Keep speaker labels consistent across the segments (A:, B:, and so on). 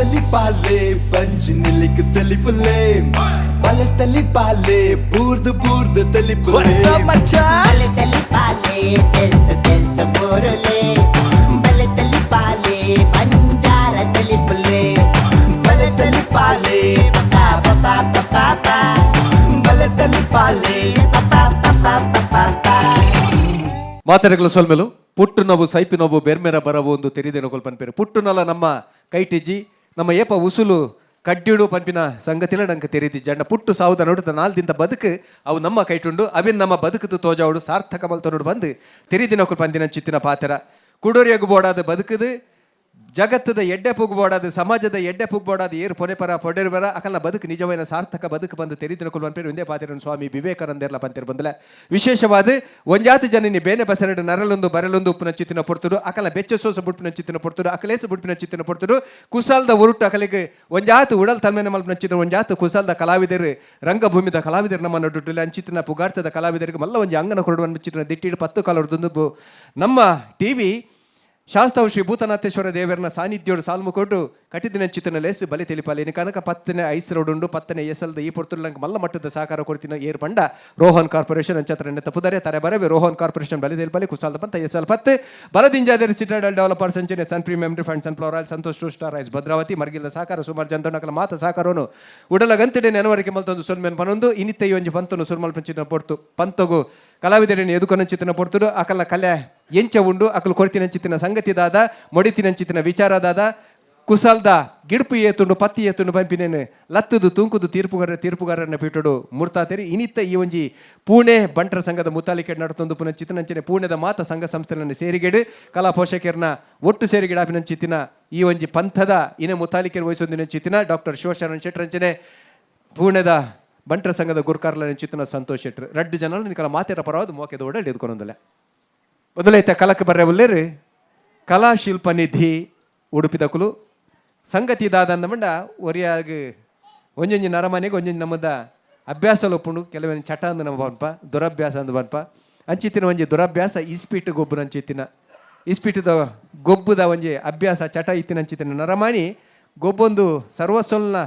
A: ತಲಿಪಾಲೆ ಬಂಜಿ ನಿಲಿಕ್ ತಲಿಪುಲೆ ಬಲೆ ತಲಿಪಾಲೆ ಬೂರ್ದು ಬೂರ್ದು ತಲಿಪುಲೆ
B: ಬಲೆ ತಲಿಪಾಲೆ ತೆಲ್ತ ತೆಲ್ತ ಬೋರುಲೆ ಬಲೆ ತಲಿಪಾಲೆ ಬಂಜಾರ ತಲಿಪುಲೆ
A: ಬಲೆ ತಲಿಪಾಲೆ
B: ಪಾ ಪಾ ಪಾ ಪಾ ಪಾ
A: ಬಲೆ ತಲಿಪಾಲೆ
B: ಪಾ ಪಾ ಪಾ ಪಾ ಪಾ.
C: ಮಾತರೆಗಳು ಸೊಲ್ಮೆಲು ಪುಟ್ಟು ನೋವು ಸೈಪಿ ನೋವು ಬೆರ್ಮೆರ ಬರವು ಒಂದು ತೆರಿದೇನೋ ಪನ್ಪೇರು ಪುಟ್ಟುನಲ ನಮ್ಮ ಕೈಟಿಜಿ ನಮ್ಮ ಏಪ ಉಸುಲು ಕಡ್ಡಿಡು ಪನ್ಪಿನ ಸಂಗತಿಲ ನಂಗೆ ತೆರಿದಿ ಜಂಡ ಪುಟ್ಟು ಸಾವುದ ನೋಡುತ್ತ ನಾಲ್ದಿಂತ ಬದುಕು ಅವು ನಮ್ಮ ಕೈಟುಂಡು ಅವಿನ್ ನಮ್ಮ ಬದುಕುದು ತೋಜಾವುಡು ಸಾರ್ಥಕ ಮಲ್ತನೋಡು ಬಂದು ತೆರಿದಿನೊಕುಲ್ ಪಂದಿನ ಚಿತ್ತಿನ ಪಾತೆರ ಕುಡೋರಿಯಗು ಬೋಡಾದ ಬದುಕುದು ಜಗತ್ತದ ಎಡ್ಡೆ ಪುಗ್ಬೋಡಾದ ಸಮಾಜದ ಎಡ್ಡೆ ಪುಗ್ಬೋಡಾದ ಏರು ಪೊನೆ ಪರ ಪೊಡೆರು ಬರ ಅಕಲ್ನ ಬದುಕು ನಿಜವೈನ ಸಾರ್ಥಕ ಬದುಕು ಬಂದು ತೆರಿದಿನ ಕುಲ್ವನ್ ಒಂದೇ ಪಾತಿರನ್ ಸ್ವಾಮಿ ವಿವೇಕಾನಂದರ್ಲ ಪಂತಿರು ಬಂದಲ ವಿಶೇಷವಾದ ಒಂಜಾತಿ ಜನನಿ ಬೇನೆ ಬಸರಡು ನರಲೊಂದು ಬರಲೊಂದು ಉಪ್ಪುನ ಚಿತ್ತಿನ ಪೊರ್ತುಡು ಅಕಲ ಬೆಚ್ಚ ಸೋಸ ಬುಡ್ಪಿನ ಚಿತ್ತಿನ ಪೊರ್ತುಡು ಅಕಲೇಸ ಬುಡ್ಪಿನ ಚಿತ್ತಿನ ಪೊರ್ತುಡು ಕುಸಾಲ್ದ ಉರುಟು ಅಕಲಿಗೆ ಒಂಜಾತು ಉಡಲ್ ತಲ್ಮೆನ ಮಲ್ಪಿನ ಚಿತ್ತಿನ ಒಂಜಾತು ಕುಸಾಲ್ದ ಕಲಾವಿದರು ರಂಗಭೂಮಿದ ಕಲಾವಿದರು ನಮ್ಮ ನಡುಟುಲ್ಲ ಅಂಚಿತ್ತಿನ ಪುಗಾರ್ತದ ಕಲಾವಿದರಿಗೆ ಮಲ್ಲ ಒಂಜಿ ಅಂಗನ ಕೊರಡುವ ಚಿತ್ತಿನ ದಿಟ್ಟಿಡು ಪತ್ತು ಕಾಲೊಡ್ದು ನಮ್ಮ ಟಿವಿ ಶಾಸ್ತಾವು ಶ್ರೀ ಭೂತನಾಥೇಶ್ವರ ದೇವರನ ಸಾನ್ನಿಧ್ಯೋಡು ಸಾಲ್ಮು ಕೊಟ್ಟು ಕಟ್ಟಿದಿನ ಚಿತ್ತನ ಲೇಸು ಬಲಿ ತಿಳಿಪಾಲಿ ಕನಕ ಪತ್ತನೆ ಐಸ್ ರೋಡುಂಡು ಪತ್ತನೆ ಎಸಲ್ದ ಈ ಪೊರ್ತುಲು ನಂಗೆ ಮಲ್ಲ ಮಟ್ಟದ ಸಹಕಾರ ಕೊಡ್ತಿನ ಏರ್ ಪಂಡ ರೋಹನ್ ಕಾರ್ಪೊರೇಷನ್ ಅಂಚತ್ರ ತಪ್ಪುದರೆ ತರೆ ಬರವೆ ರೋಹನ್ ಕಾರ್ಪೊರೇಷನ್ ಬಲಿ ತಿಳಿಪಾಲಿ ಕುಸಾಲ್ದ ಪಂತ ಎಸಲ್ ಪತ್ತು ಬಲದಿಂಜಾದರೆ ಸಿಟಾಡಲ್ ಡೆವಲಪರ್ಸ್ ಅಂಚನೆ Sun Premium Refine Sunflower Oil Santosh two star rice Bhadravati ಮರ್ಗಿಲ್ದ ಸಹಕಾರ ಸುಮಾರು ಜನತನಕಲ ಮಾತ ಸಹಕಾರನು ಉಡಲ ಗಂತಿಡೆ ನೆನವರಿಕೆ ಮಲ್ತೊಂದು ಸುಲ್ಮೆನ್ ಪನೊಂದು ಇನಿತ್ತೆ ಒಂಜಿ ಪಂತನು ಸುರ್ಮಲ್ ಪಂಚಿನ ಪೊರ್ತು ಪಂತಗು ಕಲಾವಿದರನ್ನು ಎದುಕೊನಂಚಿತ್ತಿನ ಪೊರ್ತುಡು ಅಕಲ ಕಲೆ ಎಂಚ ಉಂಡು ಅಕಲು ಕೊರ್ತಿನಂಚಿತ್ತಿನ ಸಂಗತಿ ದಾದ ಮೊಡಿತಿನಂಚಿತ್ತಿನ ವಿಚಾರದಾದ ಕುಸಲ್ದ ಗಿಡ್ಪು ಏತುಂಡು ಪತ್ತಿ ಏತುಂಡು ಪಂಪಿನೇನು ಲತ್ತುದು ತೂಂಕುದು ತೀರ್ಪುಗಾರ ತೀರ್ಪುಗಾರನ ಪೀಟುಡು ಮುರ್ತಾತೇರಿ ಇನಿತ್ತ ಈ ಒಂಜಿ ಪೂಣೆ ಬಂಟರ ಸಂಘದ ಮುತಾಲಿಕೆ ನಡತೊಂದು ಪುನಃ ಚಿತ್ತನಂಚಿನ ಪೂಣೆದ ಮಾತ ಸಂಘ ಸಂಸ್ಥೆಗಳನ್ನು ಸೇರಿಗೆಡು ಕಲಾ ಪೋಷಕರನ್ನ ಒಟ್ಟು ಸೇರಿಗೆಡಾಪಿನಂಚಿತ್ತಿನ ಈ ಒಂಜಿ ಪಂಥದ ಇನೆ ಮುತಾಲಿಕೆ ವಹಿಸೊಂದಿನ ಚಿತ್ತಿನ ಡಾಕ್ಟರ್ ಶಿವಶರಣ್ ಶೆಟ್ಟರಂಚನೆ ಪೂಣೆದ ಬಂಟರ ಸಂಘದ ಗುರುಕಾರ್ಲ ಚಿತ್ತನ ಸಂತೋಷ್ ಶೆಟ್ಟರು ರಡ್ಡು ಜನ ನಿಕಲ ಮಾತೆರ ಪರವಾದ ಮೋಕೆದ ಓಡಾಡಿ ಎದ್ಕೊಂಡೊಂದಲ್ಲ ಮೊದಲೈತೆ ಕಲಕ್ಕೆ ಬರ್ರೆ ಉಲ್ಲೇರಿ ಕಲಾಶಿಲ್ಪ ನಿಧಿ ಉಡುಪಿದಕುಲು ಸಂಗತಿ ದಾದ ಮಂಡ ಒರಿಯಾಗ ಒಂಜೊಂಜಿ ನರಮನೆಗೆ ಒಂಜೊಂಜಿ ನಮ್ಮದ ಅಭ್ಯಾಸ ಒಪ್ಪುಂಡು ಕೆಲವೊಂದು ಚಟ ಅಂದ್ ನಮ್ಮ ಬನ್ಪ ದುರಭ್ಯಾಸ ಅಂದ್ ಬನ್ಪ ಅಂಚಿತ್ತಿನ ಒಂಜಿ ದುರಭ್ಯಾಸ ಇಸ್ಪೀಟ್ ಗೊಬ್ಬರ ಅಂಚಿತ್ತಿನ ಇಸ್ಪೀಟದ ಗೊಬ್ಬುದ ಒಂಜಿ ಅಭ್ಯಾಸ ಚಟ ಇತ್ತಿನ ಅಂಚಿತ್ತಿನ ನರಮಾನಿ ಗೊಬ್ಬೊಂದು ಸರ್ವಸ್ವಲ್ನ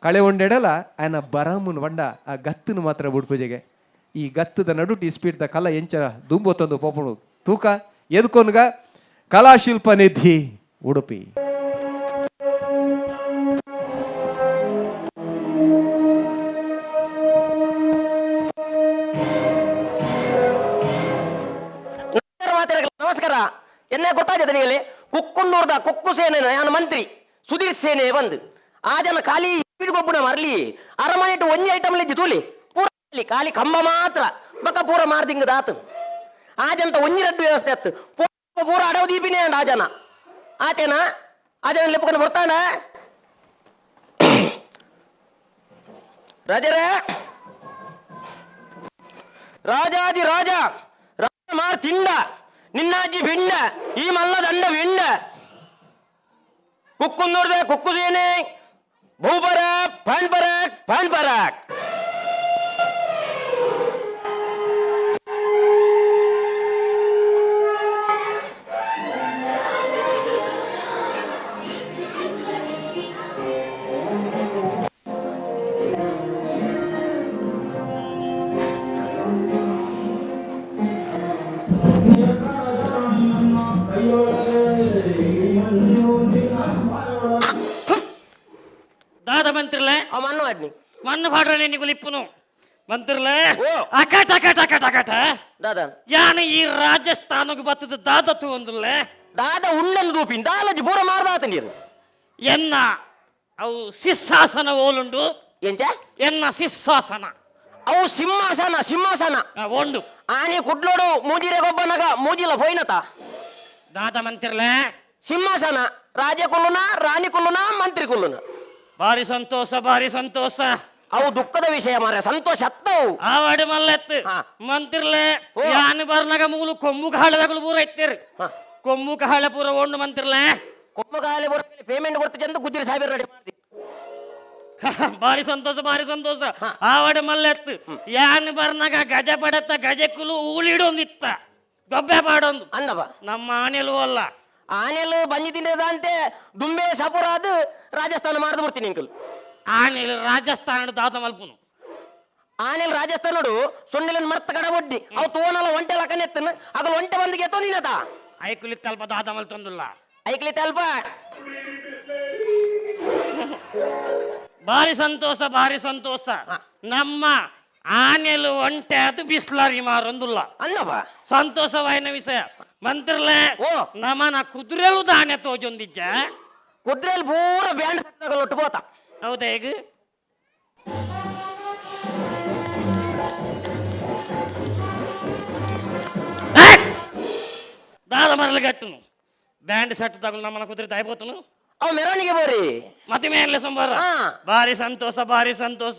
C: ಕಳೆ ಒಂಡೆಡಲ ಆಯನ ಬರಾಮುನ್ ಬಂಡ ಆ ಗತ್ತನ್ನು ಮಾತ್ರ ಬುಡ್ಪೂಜೆಗೆ ಈ ಗತ್ತದ ನಡುಟು ಇಸ್ಪೀಟ್ದ ಕಲ ಎಂಚ ದುಂಬೊತ್ತೊಂದು ಪೋಪುಣು ತೂಕ ಎದ್ಕೊನ್ಗ ಕಲಾಶಿಲ್ಪ ನಿಧಿ ಉಡುಪಿ.
D: ನಮಸ್ಕಾರ ಮಾತಾಡಲ್ಲ. ನಮಸ್ಕಾರ ಎನ್ನೆ ಗೊತ್ತಾಗಿದೆ ನಿಮಗೆ ಕುಕ್ಕುನ್ನೂರ್ದ ಕುಕ್ಕು ಸೇನೆ ನಾನು ಮಂತ್ರಿ ಸುಧೀರ್ ಸೇನೆ ಬಂದು ಆ ಜನ ಖಾಲಿ ಗೊಬ್ಬುನ ಮರಲಿ ಅರಮನೆ ಇಟ್ಟು ಒಂಜಿ ಐಟಮ್ ಲಿಜ್ಜಿ ತೂಲಿ ಪೂರ ಖಾಲಿ, ಖಾಲಿ ಕಂಬ ಮಾತ್ರ ಬಕ್ಕ ಪೂರ ಮಾರ್ದಿಂಗ ದಾತು ಆ ಜನತ ಒಂಜಿ ರಡ್ಡು ವ್ಯವಸ್ಥೆ ಅತ್ತು ಪೂರ ಪೂರ ಅಡವು ದೀಪಿನೇ ಅಂಡ ಆ ಜನ ಆತೇನಾ ಆ ಜನ ಲೆಪ್ಪಕೊಂಡು ಬರ್ತಾನ ರಾಜರೇ ರಾಜಾದಿ ರಾಜ ರಾಜ ಮಾರ್ ತಿಂಡ ನಿನ್ನಾಜಿ ಪಿಂಡ ಈ ಮಲ್ಲ ದಂಡ ವಿಂಡ ಕುಕ್ಕುಂದೂರ್ದೆ ಕುಕ್ಕುಸೇನೆ ಭೂಪರ ಫಾಣ್ ಪರಾಕ್ ಫಾಣ್ ಪರಾಕ್.
E: ದಾದ ಮಂತ್ರಿಲೆ.
D: ಅವ ಮಣ್ಣು ಆಡ್ನಿ.
E: ಮಣ್ಣು ಪಾಡ್ರನೆ ನಿಗುಲಿಪ್ಪುನು ಮಂತ್ರಿಲೆ.
D: ಓ.
E: ಅಕಟ ಅಕಟ ಅಕಟ ಅಕಟ.
D: ದಾದ?
E: ಯಾನ ಈ ರಾಜಸ್ಥಾನಕ್ಕೆ ಬತ್ತದ ದಾದ ತೂಂದುಲ್ಲೆ.
D: ದಾದ ಉಂಡನ್ ದೂಪಿನ್ ದಾಲಜಿ ಪೂರ ಮಾರ್ದಾತ ನೀರು.
E: ಎನ್ನ ಅವು ಸಿಸ್ಸಾಸನ ಓಲುಂಡು.
D: ಎಂಚ?
E: ಎನ್ನ ಸಿಸ್ಸಾಸನ.
D: ಅವು ಸಿಂಹಾಸನ ಸಿಂಹಾಸನ.
E: ಆ, ಓಂಡು.
D: ಆನೆ ಕುಡ್ಲೋಡು ಮೂಜಿರೆ ಗೊಬ್ಬನಗ ಮೂಜಿಲ ಪೋಯ್ನತ.
E: ದಾದ ಮಂತ್ರಿಲೆ?
D: ಸಿಂಹಾಸನ ರಾಜ ಕುಲ್ಲುನ ರಾಣಿ ಕುಲ್ಲುನ ಮಂತ್ರಿ ಕುಲ್ಲುನ.
E: ಭಾರಿ ಸಂತೋಷ ಭಾರಿ ಸಂತೋಷ.
D: ಅವು ದುಃಖದ ವಿಷಯ ಮಾರ್ರೆ ಸಂತೋಷ ಅತ್ತವು.
E: ಆವಾಡಿ ಮಲ್ಲೆತ್ತು.
D: ಹಾ.
E: ಮಂತ್ರಿಲೆ.
D: ಓ.
E: ಯಾನು ಬರ್ನಾಗ ಮೂಲು ಕೊಮ್ಮು ಕಾಳದಗಳು ಪೂರ ಇತ್ತೀರಿ.
D: ಹಾ.
E: ಕೊಮ್ಮು ಕಾಳ ಪೂರ ಓಂಡು ಮಂತ್ರಿಲೆ.
D: ಕೊಮ್ಮಗಾಲೆ ಬರೋಕೆ ಪೇಮೆಂಟ್ ಕೊಡ್ತು ಚಂದ ಗುಜ್ರಿ ಸಾಹೇಬ್ ರೆಡಿ ಮಾಡ್ತಿ.
E: ಭಾರಿ ಸಂತೋಷ ಭಾರಿ ಸಂತೋಷ. ಆವಾಡ ಮಲ್ಲೆತ್ತು ಯಾನ್ ಬರ್ನಾಗ ಗಜ ಪಡತ್ತ ಗಜಕ್ಕುಲು ಊಳಿಡೊಂದಿತ್ತ ಗೊಬ್ಬೆ ಪಾಡೊಂದು.
D: ಅಂದವ.
E: ನಮ್ಮ ಆನೆಲು ಅಲ್ಲ.
D: ಆನೆಲು ಬಂಜಿ ತಿಂದದಂತೆ ದುಂಬೆ ಸಪುರ ಅದು. ರಾಜಸ್ಥಾನ ಮಾರ್ದು ಬಿಡ್ತೀನಿ ಅಂಕಲ್.
E: ಆನೆಲ್ ರಾಜಸ್ಥಾನ ದಾದ ಮಲ್ಪುನು.
D: ಆನೆಲ್ ರಾಜಸ್ಥಾನಡು ಸೊನ್ನೆಲನ್ ಮರ್ತ ಕಡ ಬೊಡ್ಡಿ ಅವು ತೋನಲ ಒಂಟೆ ಲಕನೆತ್ತನ ಅಗಲ್ ಒಂಟೆ ಬಂದಿಗೆ ಎತ್ತೋ ನೀನತ.
E: ಐಕುಲಿ ತಲ್ಪ ದಾದ ಮಲ್ತೊಂದುಲ್ಲ.
D: ಐಕ್ಲಿ ತಲ್ಪ.
E: ಭಾರಿ ಸಂತೋಷ, ಭಾರಿ ಸಂತೋಷ. ನಮ್ಮ ಆನೆಲು ಒಂಟೆ ಅದು ಬಿಸ್ಲಾರಿ ಮಾರೊಂದುಲ್ಲ.
D: ಅಂದಪ್ಪ.
E: ಸಂತೋಷವಾಯಿನ ವಿಷಯ ಮಂತ್ರಲೆ.
D: ಓ.
E: ನಮನ ಕುದುರೆಲು ದಾನೆ ತೋಜೊಂದಿಜ್ಜ.
D: ಕುದ್ರೆಲ್ ಪೂರ ಬ್ಯಾಂಡ್ ಒಟ್ಟು ಪೋತ.
E: ಹೌದಾ ಈಗ? ದಾದ ಮರಲು ಗಟ್ಟುನು ಬ್ಯಾಂಡ್ ಸೆಟ್ ತಗೊಂಡು ನಮ್ಮನ ಕುದುರೆ ತಾಯ್ಬೋತನು.
D: ಅವ್ ಮೆರವಣಿಗೆ ಬೋರಿ.
E: ಮತ್ತೆ ಮೇಲೆ ಸೋಮವಾರ. ಭಾರಿ ಸಂತೋಷ, ಭಾರಿ ಸಂತೋಷ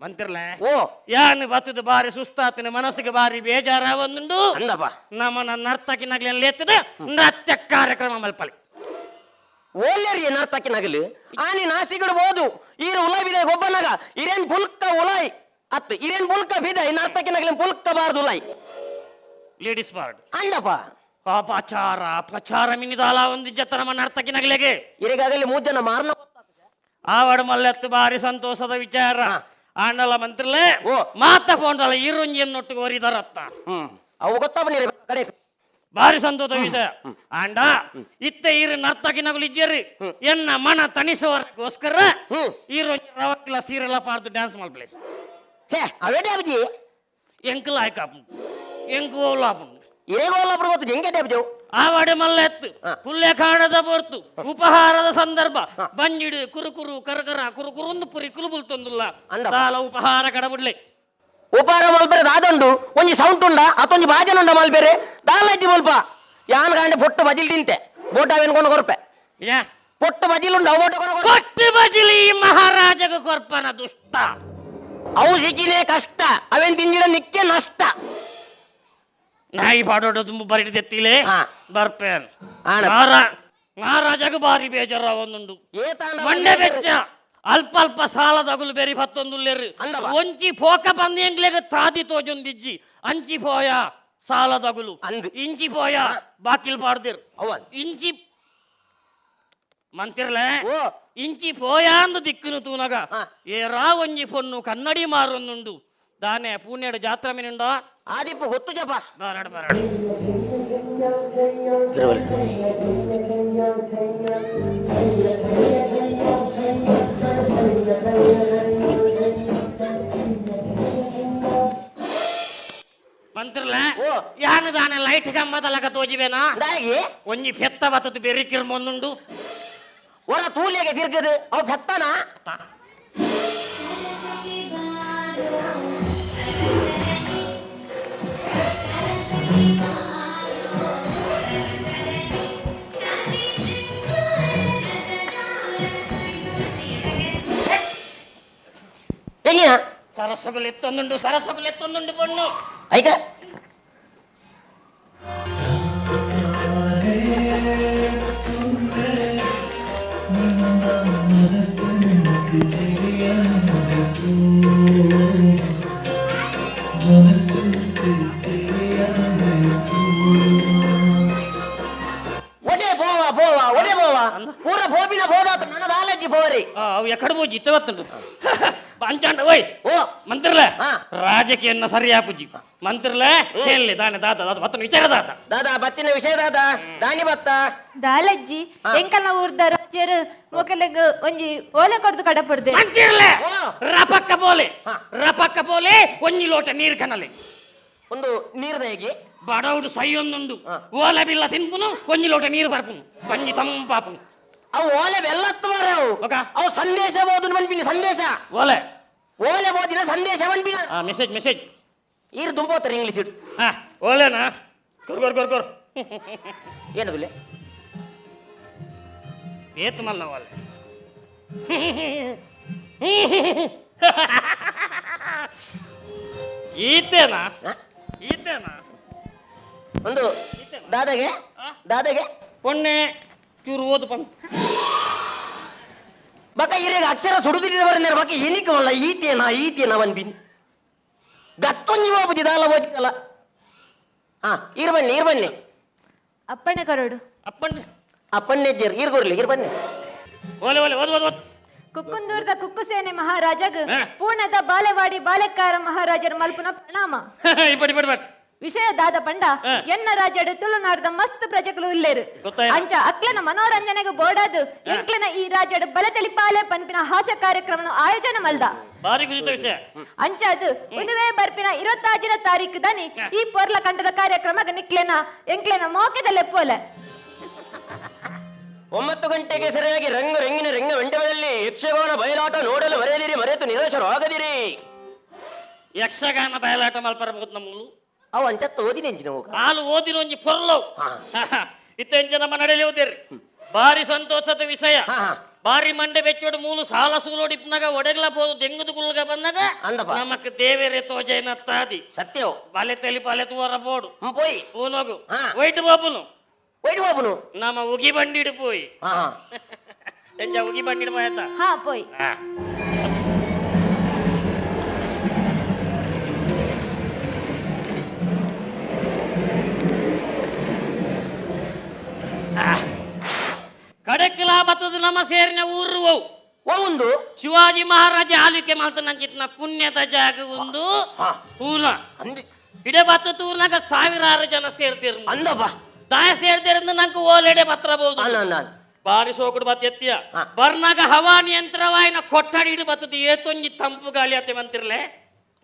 E: ಮಂತಿರ್ಲೆ.
D: ಓ.
E: ಯಾನ್ ಬತ್ತದ ಬಾರಿ ಸುಸ್ತಾತಿನ, ಮನಸ್ಸಿಗೆ ಬಾರಿ ಬೇಜಾರ ಒಂದುಂಡು.
D: ಅಂದಪ್ಪ.
E: ನಮ್ಮನ ನರ್ತಕಿನಾಗ್ಲಿ ಎತ್ತದ ನೃತ್ಯ ಕಾರ್ಯಕ್ರಮ ಮಲ್ಪಲಿ.
D: ಓಲ್ಯರಿ ನರ್ತಕಿ ನಗಲು ಆನಿ ನಾಸಿಗಡು ಬೋದು ಈರು ಉಲಾಯ್ ಬಿದೆ ಗೊಬ್ಬನಗ ಇರೇನ್ ಪುಲ್ಕ ಉಲಾಯ್ ಅತ್ ಇರೇನ್ ಪುಲ್ಕ ಬಿದೆ ನರ್ತಕಿ ನಗಲಿನ್ ಪುಲ್ಕ ಬಾರ್ದು ಉಲಾಯ್.
E: Ladies border.
D: ಅಂದಪ್ಪ.
E: ಅಪಚಾರ ಅಪಚಾರ ಮಿನಿದಾಲ ಒಂದು ಜತ್ತ ನಮ್ಮ ನರ್ತಕಿ ನಗಲೆಗೆ.
D: ಇರಿಗಾಗಲಿ ಮೂರ್ ಜನ ಮಾರ್ನ.
E: ಆವಡ ಮಲ್ಲೆತ್ತು ಬಾರಿ ಸಂತೋಷದ ವಿಚಾರ ಆಂಡಲ ಮಂತ್ರಿಲೆ.
D: ಓ.
E: ಮಾತ ಫೋನ್ದಲ್ಲ ಈರುಂಜಿಯನ್ನೊಟ್ಟಿಗೆ ಒರಿದರತ್ತ.
D: ಅವು ಗೊತ್ತಾಪ ನೀರು ಕಡೆ.
E: ಬಾರಿ ಸಂತೋಷ ವಿಷಯ ಆಂಡ ಇತ್ತ ಈರು ನರ್ತಕಿ ನಗಲು ಇಜ್ಜರಿ ಎನ್ನ ಮನ ತಣಿಸುವಗೋಸ್ಕರ ಈರೊಂಜಿ ರವಕ್ಲ ಸೀರೆಲ್ಲ ಪಾರ್ದು ಡ್ಯಾನ್ಸ್ ಮಲ್ಪಲೆ.
D: ಛೇ, ಅವೇಟೆ ಅಬ್ಜಿ.
E: ಎಂಕಲ್ ಆಯ್ಕಾಪು ಎಂಕು ಓಲಾಪು.
D: ಇರೇಗೋಲ್ಲ ಗೊತ್ತು ಹೆಂಗೆ ಅಬ್ಜಿ.
E: ಆವಾಡೆ ಮಲ್ಲೆತ್ತು ಪುಲ್ಲೆ ಕಾಣದ ಪೊರ್ತು ಉಪಹಾರದ ಸಂದರ್ಭ ಬಂಜಿಡು ಕುರುಕುರು ಕರಕರ ಕುರುಕುರುಂದು ಪುರಿ ಕುಲುಬುಲ್ತೊಂದುಲ್ಲ.
D: ಅಂದ.
E: ದಾಲ ಉಪಹಾರ ಕಡಬುಡ್ಲೆ.
D: ಉಪಹಾರ ಮಲ್ಪೆರೆ ದಾದಂಡು ಒಂಜಿ ಸೌಂಟ್ ಉಂಡ ಅತ್ತೊಂಜಿ ಬಾಜನ ಉಂಡ ಮಲ್ಪೆರೆ ದಾಲ ಇಜ್ಜಿ ಮಲ್ಪ ಯಾನ್ ಗಾಂಡೆ ಪೊಟ್ಟು ಬಜಿಲ್ ತಿಂತೆ ಬೋಟ ಅವೇನು ಕೊರ್ಪೆ.
E: ಯಾ.
D: ಪೊಟ್ಟು ಬಜಿಲ್ ಉಂಡು ಅವು ಬೋಟ ಕೊನ ಕೊರ್ಪೆ.
E: ಕೊಟ್ಟು ಬಜಿಲಿ ಮಹಾರಾಜಗ ಕೊರ್ಪನ ದುಷ್ಟ.
D: ಅವು ಸಿಕ್ಕಿನೇ ಕಷ್ಟ ಅವೇನ್ ತಿಂದಿಡ ನಿಕ್ಕೆ ನಷ್ಟ.
E: ನಾಯಿ ಪಾಡೋಡ ತುಂಬ ಬರಿಟಿ ತೆತ್ತಿಲೆ. ಬರ್ಪೇನ್.
D: ಆಣ.
E: ಮಹಾರಾಜಗ ಬಾರಿ ಬೇಜಾರ ಒಂದುಂಡು.
D: ಏತಾಂಡ.
E: ಮಂಡೆ ಬೆಚ್ಚ ಅಲ್ಪ ಅಲ್ಪ ಸಾಲದಗುಲು ಬೇರಿ ಪತ್ತೊಂದುಲ್ಲೇರು.
D: ಅಂದವ.
E: ಒಂಚಿ ಪೋಕ ಬಂದು ತಾದಿ ತೋಜೊಂದಿಜ್ಜಿ ಅಂಚಿ ಪೋಯ ಸಾಲದಗುಲು.
D: ಅಂದ್.
E: ಇಂಚಿ ಪೋಯ ಬಾಕಿಲ್ ಪಾಡ್ದಿರ್.
D: ಅವ.
E: ಇಂಚಿ ಮಂತಿರ್ಲೆ.
D: ಓ.
E: ಇಂಚಿ ಪೋಯ ಅಂದು ದಿಕ್ಕುನು ತೂನಗ ಏರಾ ಒಂಜಿ ಪೊನ್ನು ಕನ್ನಡಿ ಮಾರೊಂದುಂಡು ದಾನೆ ಪೂನೇಡು ಜಾತ್ರೆ ಮೀನುಂಡ.
D: ಆದಿಪ್ಪು ಗೊತ್ತು ಜಪ.
E: ಬರಡ್ ಬರಡ್. ಮಂತ್ರಲ.
D: ಓ.
E: ಯಾನು ದಾನೆ ಲೈಟ್ ಕಂಬದಲಕ ತೋಜಿಬೇನಾ?
D: ದಾಗಿ.
E: ಒಂಜಿ ಫೆತ್ತ ಬತ್ತದ ಬೆರಿಕಿರ್ ಮೊಂದುಂಡು.
D: ಒರ ತೂಲಿಗೆ ತಿರ್ಗದು ಅವು ಫೆತ್ತನ. ಹೆಂಗಿನ?
E: ಸರಸಗುಲು ಎತ್ತೊಂದುಂಡು, ಸರಸಗುಲು ಎತ್ತೊಂದುಂಡು ಪೊಣ್ಣು.
D: ಐಕ. ಒಡೆ ಪೋವಾ ಪೋವಾ ಒಡೆ ಪೋವಾ ಪೂರ ಪೋಪಿನ ಪೋದಾತ ನನ್ನ ದಾಲಜ್ಜಿ ಪೋರಿ.
E: ಅವು ಎಕ್ಕಡ ಪೂಜಿ ಇತ್ತ ಬತ್ತುಂಡು ಅಂಚಾಂಡ ಓಯ್.
D: ಓ.
E: ಮಂತ್ರಲೆ. ರಾಜಕೀಯನ್ನ ಸರಿಯಾ ಪೂಜಿ ಮಂತ್ರಲೆ ಹೇಳಿ ದಾನೆ ದಾದ ದಾದ ಬತ್ತನ ವಿಚಾರ ದಾದ.
D: ದಾದಾ ಬತ್ತಿನ ವಿಷಯ ದಾದಾ ದಾನಿ ಬತ್ತ.
F: ದಾಲಜ್ಜಿ ಎಂಕಲ್ನ ಊರ್ದ ರಾಜರು ಮೊಕಲೆಗ್ ಒಂಜಿ ಓಲೆ ಕೊರ್ದು ಕಡಪಡ್ದೆ.
E: ಮಂತಿರ್ಲೆ.
D: ಓ.
E: ರಪಕ್ಕ ಪೋಲೆ ರಪಕ್ಕ ಪೋಲೆ ಒಂಜಿ ಲೋಟ ನೀರು ಕನಲೆ.
D: ಒಂದು ನೀರ್ದ ಹೇಗೆ?
E: ಬಡವುಡು ಸೈಯೊಂದುಂಡು ಓಲೆ ಬಿಲ್ಲ ತಿನ್ಪುನು ಒಂಜಿ ಲೋಟ ನೀರು ಬರ್ಪುನು ಬಂಜಿ ತಂಪಾಪುನು.
D: ಅವು ಓಲೆ ಬೆಲ್ಲತ್ತು ಮಾರೆ ಅವು.
E: ಒಕ.
D: ಅವು ಸಂದೇಶ ಬೋದುನು ಮನ್ಪಿನಿ ಸಂದೇಶ.
E: ಓಲೆ.
D: ಓಲೆ ಬೋದಿನ ಸಂದೇಶ ಮನ್ಪಿನ.
E: Message message.
D: ಈರ್ ದುಂಬೋತಾರೆ ಇಂಗ್ಲಿಷ್ ಇಡು.
E: ಓಲೆನಾ ಕೊರ್ ಕೊರ್ ಕೊರ್ ಕೊರ್.
D: ಏನದುಲೆ?
E: ಏತು ಮಲ್ಲ ಓಲೆ. ಈತೇನಾ ಈತೇನಾ?
D: ಒಂದು ದಾದಾಗೆ ದಾದಾಗೆ.
E: ಪೊಣ್ಣೆ ಚೂರು ಓದು ಪನ್.
D: ಬಕ ಇರೇಗ ಅಕ್ಷರ ಸುಡುದಿಲ್ಲ ಬರಂದ್ರೆ ಬಕ ಎನಿಕವಲ್ಲ ಈತೇನಾ ಈತೇನಾ ಮನ್ಪಿನಿ ಗತ್ತೊಂಜಿ ಹೋಗುದಿ ದಾಲ ಓದಿದಲ್ಲ ಈರ್ ಬನ್ನಿ ಈರ್ ಬನ್ನಿ.
F: ಅಪ್ಪಣೆ ಕರಡು.
E: ಅಪ್ಪಣ್ಣ.
D: ಅಪ್ಪಣ್ಣೆಜ್ಜರ್ ಈರ್ ಕೊರ್ಲಿ ಈರ್ ಬನ್ನಿ.
E: ಓಲೆ ಓಲೆ, ಓದ್ ಓದ್ ಓದ್.
F: ಕುಕ್ಕುಂದೂರ್ದ ಕುಕ್ಕುಸೇನೆ ಮಹಾರಾಜಗ್ ಪೂರ್ಣದ ಬಾಲೆವಾಡಿ ಬಾಲೆಕಾರ ಮಹಾರಾಜರ ಮಲ್ಪುನ ಪ್ರಣಾಮ.
E: ಇಪ್ಪಡಿ ಇಪ್ಪಡಿ ಬರ್.
F: ವಿಷಯ ದಾದ ಪಂಡ, ಎನ್ನ ರಾಜ್ಯಡ್ ತುಳುನಾಡ್ದ ಮಸ್ತ್ ಪ್ರಜೆಗಳು ಇಲ್ಲೇರು.
E: ಗೊತ್ತಾಯ್ತು.
F: ಅಂಚ ಅಕ್ಲೆನ ಮನೋರಂಜನೆಗೆ ಬೋಡಾದು ಎಂಕ್ಲೆನ ಈ ರಾಜ್ಯಡ್ ಬಲತಲಿ ಪಾಲೆ ಪನ್ಪಿನ ಹಾಸ್ಯ ಕಾರ್ಯಕ್ರಮ ಆಯೋಜನೆ ಮಲ್ದ.
E: ಬಾರಿ ಖುಷಿತ ವಿಷಯ.
F: ಅಂಚ ಅದು ಉಂದುವೇ ಬರ್ಪಿನ 26ನ ತಾರೀಕು ದನಿ ಈ ಪೊರ್ಲ ಕಂಡದ ಕಾರ್ಯಕ್ರಮ ನಿಕ್ಲೆನ ಎಂಕ್ಲೆನ ಮೋಕೆದ ಲೆಪ್ಪೋಲೆ.
D: 9 ಗಂಟೆಗೆ ಸರಿಯಾಗಿ ರಂಗು ರಂಗಿನ ರಂಗ ಮಂಟಪದಲ್ಲಿ ಯಕ್ಷಗಾನ ಬಯಲಾಟ ನೋಡಲು ಮರೆಯದಿರಿ, ಮರೆತು ನಿರಾಶರಾಗದಿರಿ.
E: ಯಕ್ಷಗಾನ ಬಯಲಾಟ ಮಲ್ಪರಬಹುದು ನಮ್ಮಲು.
D: ಅವು ಅಂಚತ್ತು ಓದಿನ ಹೋಗ.
E: ಹಾಲು ಓದಿನ ಒಂಜಿ ಪೊರ್ಲವು ಇತ್ತೆಂಚ ನಮ್ಮ ನಡೆಲಿ ಓದಿರಿ. ಬಾರಿ ಸಂತೋಷದ ವಿಷಯ.
D: ಹಾ, ಹಾ.
E: ಬಾರಿ ಮಂಡೆ ಬೆಚ್ಚೋಡು ಮೂಲು ಸಾಲ ಸೂಲೋಡಿಪ್ನಾಗ ಒಡಗ್ಲ ಪೋದು ದೆಂಗುದು ಕುಲ್ಗ ಬಂದಾಗ
D: ಅಂದಪ್ಪ.
E: ನಮಕ್ ದೇವೇರೆ ತೋಜೈನತ್ತಾದಿ.
D: ಸತ್ಯವು.
E: ಬಲೆ ತೆಲಿ ಬಲೆ ತೂವರ ಬೋಡು.
D: ಪೋಯಿ.
E: ಪೂನೋಗು.
D: ಹಾ.
E: ವೈಟ್ ಬಾಬುನು.
D: ಒಯ್ದು ಹೋಗುನು.
E: ನಮ್ಮ ಉಗಿ ಬಂಡಿಡು ಪೋಯಿ.
D: ಹಾ ಹಾ.
E: ಎಂಜ ಉಗಿ ಬಂಡಿಡು ಪೋಯತ್ತ.
F: ಹಾ ಪೋಯ್.
E: ಕಡೆಕ್ಲ ಬತ್ತದ ನಮ್ಮ ಸೇರಿನ ಊರು ಅವು.
D: ಒಂದು
E: ಶಿವಾಜಿ ಮಹಾರಾಜ ಆಳ್ವಿಕೆ ಮಾಡ್ತ ನಂಚಿತ್ನ ಪುಣ್ಯದ ಜಾಗ ಒಂದು
D: ಹಾ.
E: ಪೂನ.
D: ಅಂದಿ.
E: ಇಡೆ ಬತ್ತ ತೂರ್ನಾಗ ಸಾವಿರಾರು ಜನ ಸೇರ್ತಿರ್.
D: ಅಂದಪ್ಪ.
E: ದಾಯ ಸೇರ್ತಿರಂದ ನಂಗೆ ಓಲೆಡೆ ಬತ್ತರಬಹುದು.
D: ಅನ್ನ ಅನ್ನ.
E: ಬಾರಿ ಸೋಕುಡು ಬತ್ತ ಎತ್ತಿಯ.
D: ಹಾ.
E: ಬರ್ನಾಗ ಹವಾ ನಿಯಂತ್ರವಾಯಿನ ಕೊಟ್ಟಡಿ ಇಡು ಬತ್ತದ ಏತೊಂಜಿ ತಂಪು ಗಾಳಿ ಅತ್ತೆ ಮಂತಿರ್ಲೆ.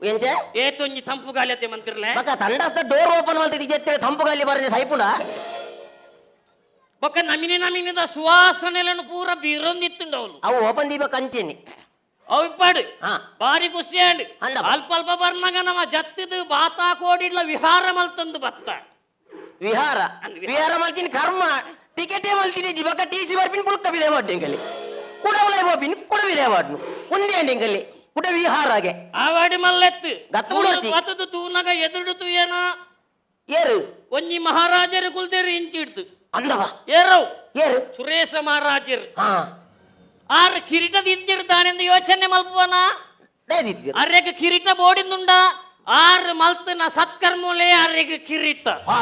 D: ಎಂಚೆ?
E: ಏತೊಂಜಿ ತಂಪು ಗಾಳಿ ಅತ್ತೆ ಮಂತಿರ್ಲೆ.
D: ಮಕ್ಕ ತಂಡಸ್ತ ಡೋರ್ ಓಪನ್ ಮಾಡ್ತಿದ್ದಿ ಜೆತ್ತೆ ತಂಪು ಗಾಳಿ ಬರನೆ ಸೈಪುಣ.
E: ಬೊಕ್ಕ ನಮಿನಿ ನಮಿನಿದ ಸುವಾಸನೆలను ಪೂರ ಬೀರೊಂದಿತ್ತುಂಡವಳು.
D: ಅವು ಓಪನ್ ದೀಪ ಕಂಚೇನಿ.
E: ಅವು ಇಪ್ಪಾಡು.
D: ಹಾ.
E: ಬಾರಿ ಖುಷಿ ಅಂಡ್.
D: ಅಂದಪ್ಪ.
E: ಅಲ್ಪ ಅಲ್ಪ ಬರ್ನಾಗ ನಮ್ಮ ಜತ್ತಿದು ಬಾತಾ ಕೋಡಿಡ್ಲ ವಿಹಾರ ಮಲ್ತಂದು ಬತ್ತ.
D: ವಿಹಾರ.
E: ಅಂದ್
D: ವಿಹಾರ ಮಲ್ತೀನಿ ಕರ್ಮ ಟಿಕೆಟೇ ಮಲ್ತೀನಿ ಜಿಬಕ ಟಿ ಸಿ ಬರ್ಪಿನ್ ಪುಲ್ಕ ಬಿದೆ ವಾಡ್ನೆಂಗಲ್ಲಿ ಕುಡ ಉಲೈ ಬೋಪಿನ್ ಕುಡ ಬಿದೆ ವಾಡ್ನು ಒಂದೇ ಅಂಡೆಂಗಲ್ಲಿ ಕುಡ ವಿಹಾರಾಗೆ.
E: ಆವಾಡಿ ಮಲ್ಲೆತ್ತು.
D: ಗತ್ತು ಬಿಡೋರ್ತಿ.
E: ಬತ್ತದು ತೂನಾಗ ಎದುರು ತೂಯನ.
D: ಏರು.
E: ಒಂಜಿ ಮಹಾರಾಜರು ಕುಲ್ದೇರು ಇಂಚಿಡ್ತು.
D: ಅಂದವ.
E: ಏರವ್.
D: ಏರು.
E: ಸುರೇಶ ಮಹಾರಾಜರು.
D: ಹಾ.
E: ಆರು ಕಿರೀಟ ದಿದ್ದಿರ್ತಾನೆಂದು ಯೋಚನೆ ಮಲ್ಪುವನ.
D: ದಯದಿತ್ತಿದ್ರು.
E: ಅರೆಗ್ ಕಿರೀಟ ಬೋಡಿಂದುಂಡ ಆರು ಮಲ್ತನ ಸತ್ಕರ್ಮಲೇ ಅರೆಗ್ ಕಿರೀಟ.
D: ಹಾ.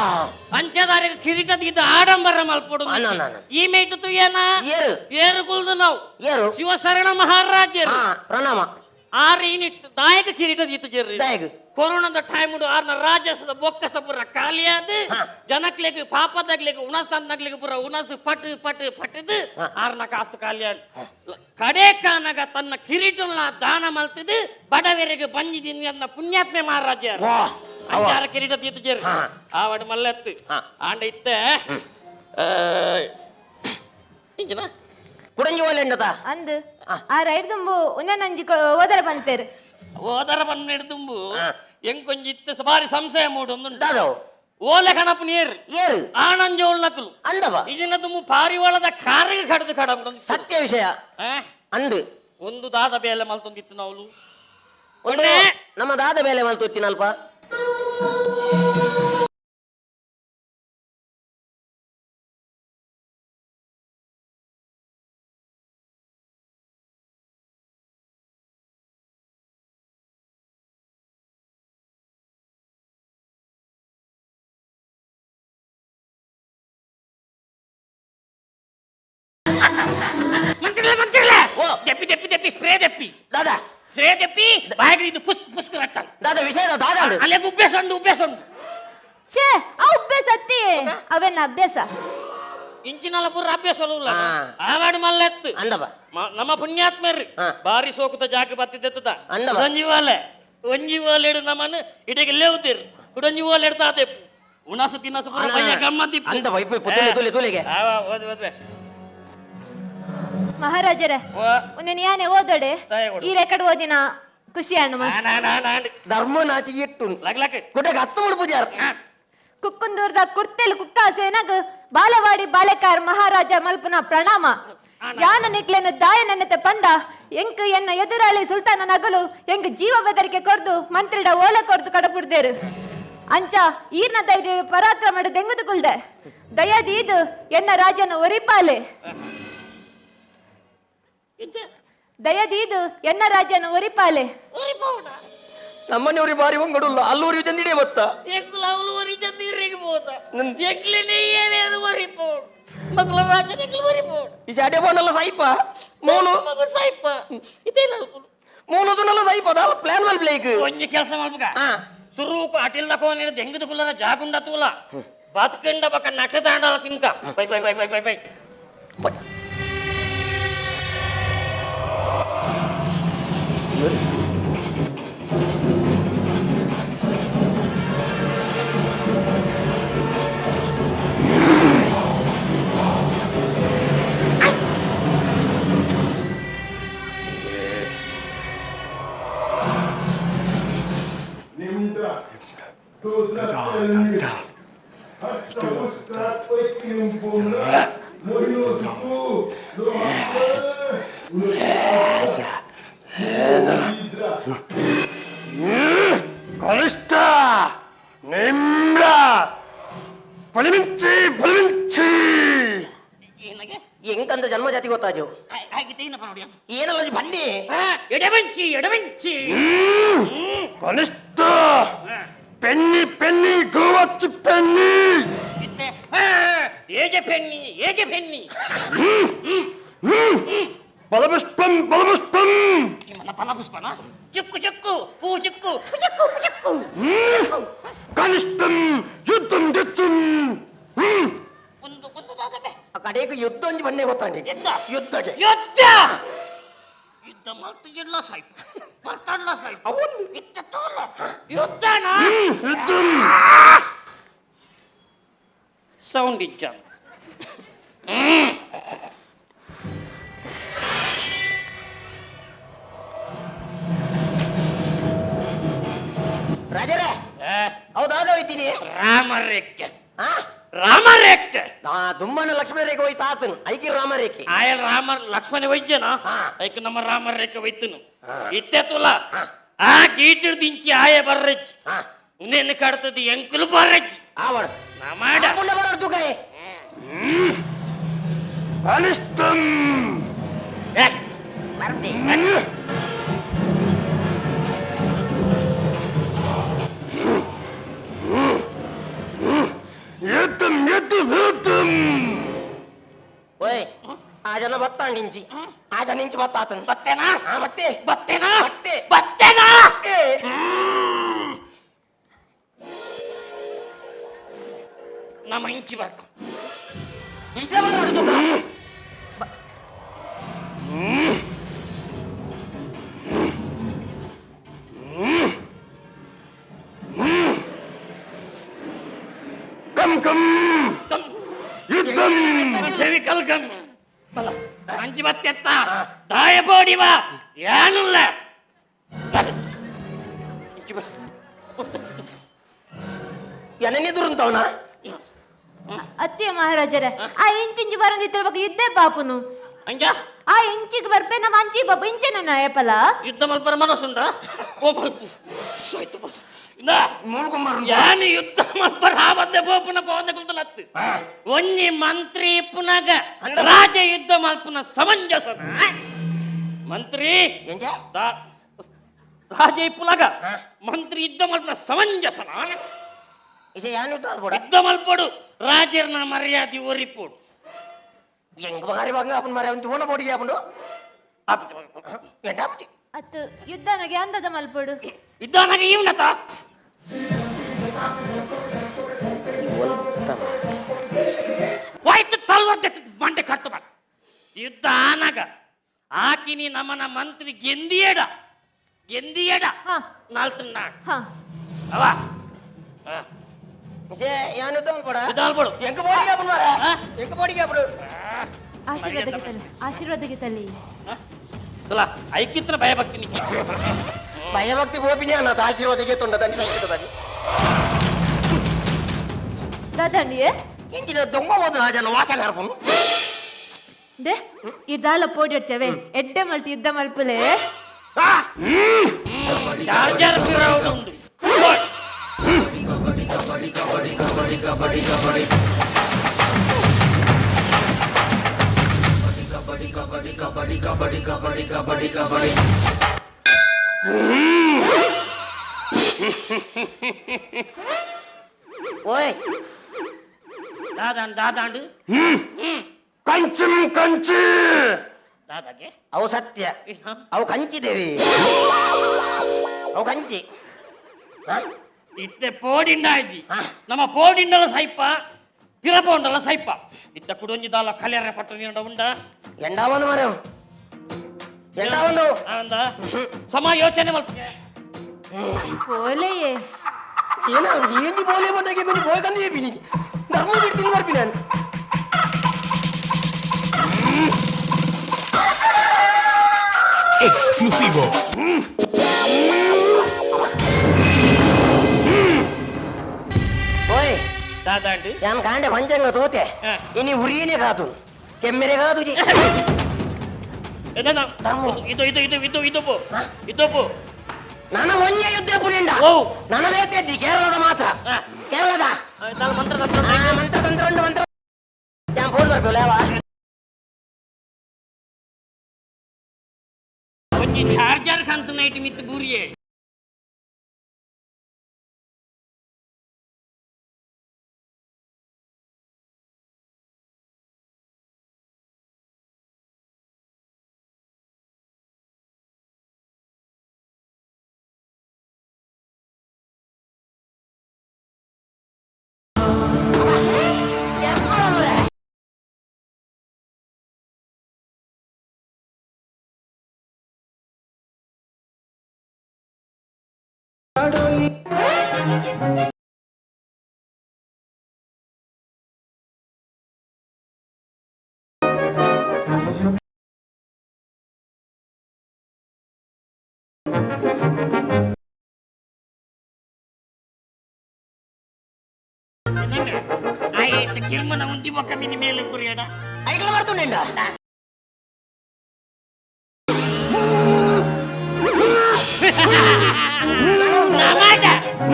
E: ಅಂಚದ ಅರೆಗ್ ಕಿರೀಟ ದಿದ್ದ ಆಡಂಬರ ಮಲ್ಪೊಡು.
D: ಅನ್ನ, ಅನ್ನ, ಅನ್ನ.
E: ಈ ಮೇಟು ತುಯ್ಯನ.
D: ಏರು.
E: ಏರು ಕುಲ್ದು ನಾವು.
D: ಏರು.
E: ಶಿವಶರಣ ಮಹಾರಾಜರು.
D: ಹಾ ಪ್ರಣಾಮ.
E: ಆರು ಇನಿಟ್ ದಾಯಕ ಕಿರೀಟ ದಿತ್ತು ಜರ್ರಿ.
D: ದಾಯಕ.
E: ಕೊರೋನಾದ ಟೈಮ್ ಆರ್ನ ರಾಜಸದ ಬೊಕ್ಕಸ ಪೂರ ಖಾಲಿಯಾದ.
D: ಹಾ.
E: ಜನಕ್ಲೆಗ್ ಪಾಪದಾಗ್ಲಿಗ್ ಉಣಸ್ತಂದಾಗ್ಲಿಗ್ ಪೂರ ಉಣಸು ಪಟ್ ಪಟ್ ಪಟ್ಟಿದ್ ಆರ್ನ ಕಾಸು ಖಾಲಿಯಾದ. ಕಡೆ ಕಾನಗ ತನ್ನ ಕಿರೀಟನ ದಾನ ಮಲ್ತಿದ್ ಬಡವರಿಗೆ ಬಂದಿದ್ದೀನಿ ಅನ್ನ ಪುಣ್ಯಾತ್ಮೆ ಮಹಾರಾಜ.
D: ವಾ.
E: ಅಂಚಾರ ಕಿರೀಟ ತೀತು ಜೇರು.
D: ಹಾ.
E: ಆವಡ್ ಮಲ್ಲೆತ್ತು.
D: ಹಾ.
E: ಆಂಡ ಇತ್ತ ಇಂಚಿನ
D: ಕುಡಂಜಿ ಒಲೆ ಎಂಡತ.
F: ಅಂದ್ ಆ ರೈಡ್ ತುಂಬು ಒಂದೇ ನಂಜಿ ಓದರ ಬಂತೇರು.
E: ಓದರ ಬನ್ನ ತುಂಬು
D: ಹಾ.
E: ಎಂಕೊಂಜಿ ಇತ್ತ ಬಾರಿ ಸಂಶಯ ಮೂಡು ಒಂದುಂಟು.
D: ದಾದವು.
E: ಓಲೆ ಕಣಪು ನೀರು.
D: ಏರು.
E: ಆನಂಜೋಳ್ ನಕಲು.
D: ಅಂದವ.
E: ಇದಿನ ತುಂಬು ಪಾರಿವಾಳದ ಕಾರಿಗೆ ಕಡ್ದು ಕಡಬುಡು.
D: ಸತ್ಯ ವಿಷಯ. ಅಂದು.
E: ಒಂದು ದಾದ ಬೇಲೆ ಮಲ್ತೊಂದಿತ್ತು ನಾವು.
D: ಒಂದು
E: ಒಳ್ಳೆ.
D: ನಮ್ಮ ದಾದ ಬೇಲೆ ಮಲ್ತೊತ್ತಿನಲ್ಪ.
E: ಮಂತ್ರಿಲೆ ಮಂತ್ರಿಲೆ.
D: ಓ.
E: ದೆಪ್ಪಿ ದೆಪ್ಪಿ ದೆಪ್ಪಿ ಸ್ಪ್ರೇ ದೆಪ್ಪಿ.
D: ದಾದಾ.
E: ಸ್ಪ್ರೇ ದೆಪ್ಪಿ ಬಾಯಿಗೆ ಇದು ಪುಸ್ಕ್ ಪುಸ್ಕ್ ರಟ್ಟಲ್.
D: ದಾದ ವಿಷಯ ದಾದ.
E: ಅಲ್ಲೇ ಉಬ್ಬೆಸ ಉಂಡು ಉಬ್ಬೆಸ ಉಂಡು.
F: ಛೇ, ಆ ಅಭ್ಯಾಸ ಅತ್ತಿ ಅವೆನ್ನ ಅಭ್ಯಾಸ.
E: ಇಂಚಿನಲ್ಲ ಪೂರ ಅಭ್ಯಾಸ ಅಲ್ಲ.
D: ಹಾ.
E: ಆವಾಡು ಮಲ್ಲೆತ್ತು.
D: ಅಂದವ.
E: ನಮ್ಮ ಪುಣ್ಯಾತ್ಮರು
D: ಹಾ.
E: ಬಾರಿ ಸೋಕುತ ಜಾಗ ಬತ್ತಿದ್ದೆತ್ತದ.
D: ಅಂದವ.
E: ಒಂಜಿ ಓಲೆ ಒಂಜಿ ಓಲೆ ಇಡು ನಮ್ಮನ್ನು ಇಡೀ ಲೇವುದಿರು ಕುಡೊಂಜಿ ಓಲೆ ಇಡ್ತಾ ದೆಪ್ಪು ಉಣಸು ತಿನ್ನಸು ಪೂರ ಬಯ್ಯ ಗಮ್ಮತ್ತಿಪ್ಪು.
D: ಅಂದವ ಇಪ್ಪ ಇಪ್ಪ ತುಲೆ ತುಲೆ ತುಲೆಗೆ.
E: ಆವ ಓದ್ ಓದ್ವೆ.
F: ಮಹಾರಾಜರೇ.
E: ಓ.
F: ಒಂದೇನು ಯಾನೆ ಓದೋಡೆ.
E: ದಯ ಕೊಡು.
F: ಈ ರೆಕಾರ್ಡ್ ಓದಿನ ಖುಷಿ ಅಣ್ಣ.
E: ಆಣ್ ಆಣ್ ಆಣ್ ಆಣ್.
D: ಧರ್ಮ ನಾಚಿಗೆ ಇಟ್ಟು.
E: ಲಗ್ ಲಗ್.
D: ಕುಟಕ್ಕೆ ಹತ್ತು ಮುಡುಪು ಜಾರ್.
F: ಕುಕ್ಕುಂದೂರ್ದ ಕುರ್ತೆಲ್ ಕುಕ್ಕಾಸೇನಗ್ ಬಾಲವಾಡಿ ಬಾಲೆಕಾರ್ ಮಹಾರಾಜ ಮಲ್ಪುನ ಪ್ರಣಾಮ. ಯಾನ ನಿಕ್ಲೆನ ದಾಯ ನನ್ನತೆ ಪಂಡ ಎಂಕ್ ಎನ್ನ ಎದುರಾಳಿ ಸುಲ್ತಾನ ನಗಲು ಎಂಕ್ ಜೀವ ಬೆದರಿಕೆ ಕೊರ್ದು ಮಂತ್ರಿಡ ಓಲೆ ಕೊರ್ದು ಕಡಪುಡ್ದೇರು. ಅಂಚ ಈರ್ನ ಧೈರ್ಯ ಪರಾಕ್ರಮಡು ದೆಂಗುದು ಕುಲ್ದೆ ದಯದೀದು ಎನ್ನ ರಾಜನ ಒರಿಪಾಲೆ. ದಯದೀದು ಎನ್ನ ರಾಜನ ಒರಿಪಾಲೆ.
D: ನಮ್ಮನೆಯವ್ರಿಗೆ ಬಾರಿ ಒಂಗಡುಲ್ಲ ಅಲ್ಲೂರಿ ಚಂದಿಡೇ ಬತ್ತ.
E: ಎಂಕುಲ ಅವಳು ಒರಿ ಚಂದಿರಿಗೆ ಪೋತ. ಎಂಕ್ಲೆನೆ ಏನೇನು ಒರಿಪೋಡು. ಮಗಳ ರಾಜನಿಗೆ ಬರಿಬೋದು.
D: ಈ ಅಡೆ ಬೋನಲ್ಲ ಸೈಪ ಮೂಲು.
E: ಮಗು ಸಾಯ್ಪ ಇದೇನ?
D: ಮೂಲು ತುನಲ್ಲ ಸೈಪ ದಾಲ ಪ್ಲಾನ್ ಮಲ್ ಪ್ಲೇಕ್.
E: ಒಂಜಿ ಕೆಲಸ ಮಲ್ಪಗ.
D: ಆ.
E: ಸುರೂಕು ಅಟಿಲ್ಲ ಕೋನಿರ ದೆಂಗದ ಕುಲ್ಲದ ಜಾಗುಂಡ ತೂಲ ಬತ್ಕಂಡ ಬಕ ನಟ ತಾಂಡಲ ಸಿಂಕ bye bye bye bye bye bye.
G: ಕನಿಷ್ಠ ನಿಮ್ರ ಬಲಿಮಿಂಚಿ ಬಲಿಮಿಂಚಿ.
E: ಏನಾಗೆ?
D: ಎಂಕಂತ ಜನ್ಮ ಜಾತಿ ಗೊತ್ತಾಜು.
E: ಹಾಗಿತ್ತೆ ಏನಪ್ಪ ನೋಡಿ.
D: ಏನಲ್ಲ ಬನ್ನಿ.
E: ಎಡವಂಚಿ ಎಡವಂಚಿ.
G: ಕನಿಷ್ಠ ಪೆನ್ನಿ ಪೆನ್ನಿ ಗೋವಚ್ಚು ಪೆನ್ನಿ.
E: ಇತ್ತೆ ಏಜ ಪೆನ್ನಿ ಏಜ ಪೆನ್ನಿ.
G: ಬಲಪುಷ್ಪಂ ಬಲಪುಷ್ಪಂ.
E: ನಿಮ್ಮನ್ನ ಫಲಪುಷ್ಪನ ಚಿಕ್ಕು ಚಿಕ್ಕು ಪೂ ಚಿಕ್ಕು ಚಿಕ್ಕು ಚಿಕ್ಕು.
G: ಕನಿಷ್ಠಂ ಯುದ್ಧಂ ಗೆಚ್ಚುಂ.
E: ಒಂದು ಒಂದು ದಾದಮೆ.
D: ಕಡೆಗೆ ಯುದ್ಧ ಒಂಜಿ ಬನ್ನಿ ಗೊತ್ತಾಂಡಿ.
E: ಯುದ್ಧ?
D: ಯುದ್ಧಕ್ಕೆ.
E: ಯುದ್ಧ ಯುದ್ಧ ಮಲ್ತು ಜಿಲ್ಲ ಸಾಯ್ಪ ಮಲ್ತಲ್ಲ ಸಾಯ್ಪ.
D: ಅವೊಂದು.
E: ಇತ್ತ ತೋಲ ಯುದ್ಧನ.
G: ಯುದ್ಧಂ.
E: ಸೌಂಡ್ ಇಜ್ಜ.
D: ರಾಜರೇ, ಹೌದಾದ ಹೋಯ್ತೀನಿ.
E: ರಾಮರೇಕ್ಕೆ.
D: ಆ.
E: ರಾಮರೇಕ್ಕೆ.
D: ನಾ ದುಮ್ಮನ ಲಕ್ಷ್ಮಣ ರೇಖೆ ಹೋಯ್ತು ಆತನು ಐಕಿ ರಾಮರೇಖೆ.
E: ಆಯ ರಾಮ ಲಕ್ಷ್ಮಣ ವೈದ್ಯನ.
D: ಹಾ.
E: ಐಕ್ ನಮ್ಮ ರಾಮರೇಖೆ ವೈತನು ಇತ್ತೆ ತುಲ ಆ ಗೀಟರ್ ದಿಂಚಿ ಆಯ ಬರ್ರಜ್.
D: ಹಾ.
E: ಉನ್ನೆನ್ನು ಕಾಡ್ತದೆ ಎಂಕುಲು ಬರ್ರಜ್.
D: ಆವಡ.
E: ನಮಾಡ.
D: ಪುಣ್ಯ ಬರೋಡು ತೂಕಾಯೆ.
G: ಕನಿಷ್ಠಂ.
D: ಬರ್ತೆ.
G: ಯುದ್ಧಂ ಯುದ್ಧಂ ಯುದ್ಧಂ.
D: ಓಯ್, ಆ ಜನ ಬತ್ತಾಂಡಿಂಚಿ ಆ ಜನ ಇಂಚಿ ಬತ್ತಾತನು.
E: ಬತ್ತೇನಾ?
D: ಹಾ ಬತ್ತೆ.
E: ಬತ್ತೇನಾ?
D: ಬತ್ತೆ.
E: ಬತ್ತೇನಾ?
D: ಬತ್ತೆ.
E: ನಮ್ಮ ಇಂಚಿ ಬರ್ಕ.
D: ಇಸ ಬರೋಡು ತೂಕ.
G: ಕಂ ಕಂ ಯುದ್ಧಂ.
E: ಫೆವಿಕಲ್ ಗಮ್ ಬಲ ಅಂಚಿ ಬತ್ತೆತ್ತ ತಾಯ ಬೋಡಿವ ಏನುಲ್ಲ ಇಂಚಿ ಬಾ.
D: ಎಣ್ಣೆ ದುರಂತವನ.
F: ಅತ್ತಿಯ ಮಹಾರಾಜರೇ, ಆ ಇಂಚಿಂಚಿ ಬರಂದಿತ್ತಿರ ಬೊಕ ಯುದ್ಧ ಬಾಪುನು.
E: ಅಂಜ.
F: ಆ ಇಂಚಿಗೆ ಬರ್ಪೆ ನಮ್ಮ ಅಂಚಿ ಬಾಪು ಇಂಚೆನ ಏಪಲ.
E: ಯುದ್ಧ ಮಲ್ಪರ ಮನಸ್ಸುಂಡ ಓ ಮಲ್ಪು ಸೋಯ್ತು ಬಸ್ ಇಂದ.
D: ಮೂಲ್ಕೊಂಬರು.
E: ಯಾನು ಯುದ್ಧ ಮಲ್ಪರ ಆವಂದೆ ಪೋಪುನ ಪವಂದೆ ಕುಲ್ತಲತ್ತು ಒಂಜಿ ಮಂತ್ರಿ ಪುನಗ ರಾಜ ಯುದ್ಧ ಮಲ್ಪುನ ಸಮಂಜಸನ ಮಂತ್ರಿ?
D: ಎಂಜ.
E: ರಾಜ ಇಪ್ಪುನಗ ಮಂತ್ರಿ ಯುದ್ಧ ಮಲ್ಪುನ ಸಮಂಜಸನ?
D: ಇಸ ಯಾನು ಯುದ್ಧ ಆಡ್ಬೋಡ.
E: ಯುದ್ಧ ಮಲ್ಪಡು, ರಾಜರ್ನ ಮರ್ಯಾದೆ ಒರಿಪೋಡು.
D: ಎಂಗ್ ಬಾರಿ ಬಂಗ ಅಪ್ಪನ ಮರ ಒಂದು ಓನ ಬೋಡಿಗೆ ಅಪ್ಪನು ಎಂಟಾಪತಿ.
F: ಅತ್ತು ಯುದ್ಧನಗೆ ಅಂದದ ಮಲ್ಪೊಡು.
E: ಯುದ್ಧನಾಗ ಇವನತ. ಹೋಯ್ತು ತಲ್ವರ್ ಮಂಡೆ ಕಟ್ಟು ಬಾ. ಯುದ್ಧ ಆನಾಗ ಆಕಿನಿ ನಮನ ಮಂತ್ರಿ ಗೆಂದಿಯಡ ಗೆಂದಿಯಡ.
F: ಹಾ.
E: ನಾಲ್ತು ನಾಡು.
F: ಹಾ.
E: ಅವ
D: ಇಸೆ ಯಾನು ಯುದ್ಧ ಮಲ್ಪಡ.
E: ಯುದ್ಧ ಮಲ್ಪಡು.
D: ಎಂಗ್ ಬೋಡಿಗೆ ಅಪ್ಪನ ಮರ.
E: ಹಾ?
D: ಎಂಗ್ ಬೋಡಿಗೆ ಅಪ್ಪಡು.
F: ಆಶೀರ್ವಾದಕ್ಕೆ ತಲ್ಲಿ ಆಶೀರ್ವಾದಕ್ಕೆ ತಲ್ಲಿ.
E: ಅಲ್ಲ ಐಕಿತ್ರ ಭಯಭಕ್ತಿ ನಿಕ್ಕಿ.
D: ಭಯಭಕ್ತಿ ಗೋಪಿನಿ ಅನ್ನ ಆಶೀರ್ವಾದಕ್ಕೆ ತುಂಡ ದಂಡಿ ಸಹಿತದಲ್ಲಿ.
F: ದಾದಂಡಿಯೇ.
D: ಇಂಜಿನ ದೊಂಗ ಹೋದ ಜನ ವಾಸ ಕಾರ್ಪನು.
F: ದೆ ಇದಾಲ ಪೋಡಿಡ್ತೇವೆ ಎಡ್ಡೆ ಮಲ್ತಿ ಯುದ್ಧ ಮಲ್ಪುಲೆ.
E: ಚಾರ್ಜರ್ ಉಂಡು.
D: ಓಯ್.
E: ದಾದಾಂಡ್ ದಾದಾಂಡು.
G: ಕಂಚಿಂ ಕಂಚಿ.
E: ದಾದಾಗೆ?
D: ಅವು ಸತ್ಯ, ಅವು ಕಂಚಿದೇವಿ, ಅವು ಕಂಚಿ.
E: ಇತ್ತೆ ಪೋಡಿಂಡ ಆಯ್ತಿ. ನಮ್ಮ ಪೋಡಿಂಡಲ ಸೈಪ, ಪಿರಪೋಂಡಲ ಸೈಪ. ಇತ್ತ ಕುಡೊಂಜಿ ದಾಲ ಕಲ್ಯಾಣ ಪಟ್ಟ ನೀಂಡ ಉಂಡ.
D: ಎಂಡಾವಂದು ಮರ, ಎಂಡಾವಂದು.
E: ಆಂದ ಸಮ ಯೋಚನೆ ಮಲ್ಪ.
F: ಪೋಲೆಯೇ.
D: ಏನ ನೀಂಜಿ ಬೋಲೆ ಬಂದಾಗೆ ಕೊಂಡು ಬೋಯ್ ಕಂದು ಹೇಪಿನಿ ಧರ್ಮ ಬಿಡ್ತೀನಿ ಬರ್ಪಿ ನಾನು.
H: Exclusivo.
D: ಓಯ್.
E: ದಾದಾಂಡು?
D: ಯಾನ್ ಕಾಂಡೆ ಪಂಚಂಗ ತೋತೆ.
E: ಹಾ.
D: ಇನಿ ಉರಿಯನೇ ಕಾದು, ಕೆಮ್ಮೆರೆ ಕಾದು.
E: ಎಂದನ?
D: ಧರ್ಮ.
E: ಇದು ಇದು ಇದು ಇದು ಇದು ಪೋ, ಇದು ಪೋ.
D: ನನ್ನ ಒಂಜೆ ಯುದ್ಧ ಪುಲಿಂಡ.
E: ಓ.
D: ನನ್ನ ಬೇತೆಜ್ಜಿ ಕೇರಳದ ಮಾತ್ರ.
E: ಹಾ.
D: ಕೇರಳದ.
E: ದಾಲ ಮಂತ್ರ ತಂತ್ರ.
D: ಆ, ಮಂತ್ರ ತಂತ್ರ ಉಂಟು, ಮಂತ್ರ. ಯಾನ್ ಫೋನ್ ಬರ್ಪೇವಲ್ಲ ಯಾವ.
E: ಒಂಜಿ ಚಾರ್ಜರ್ ಕಂತ ನೈಟ್ ಮಿತ್ ಬೂರಿಯೇ. ಆಯ್ತು, ಕಿರ್ಮನ ಉಂತಿ ಬೊಕ್ಕ ಮಿನಿ ಮೇಲೆ ಕುರಿಯಡ.
D: ಐಕ್ಲ ಬರ್ತುಂಡ.
E: ನಮಾಡ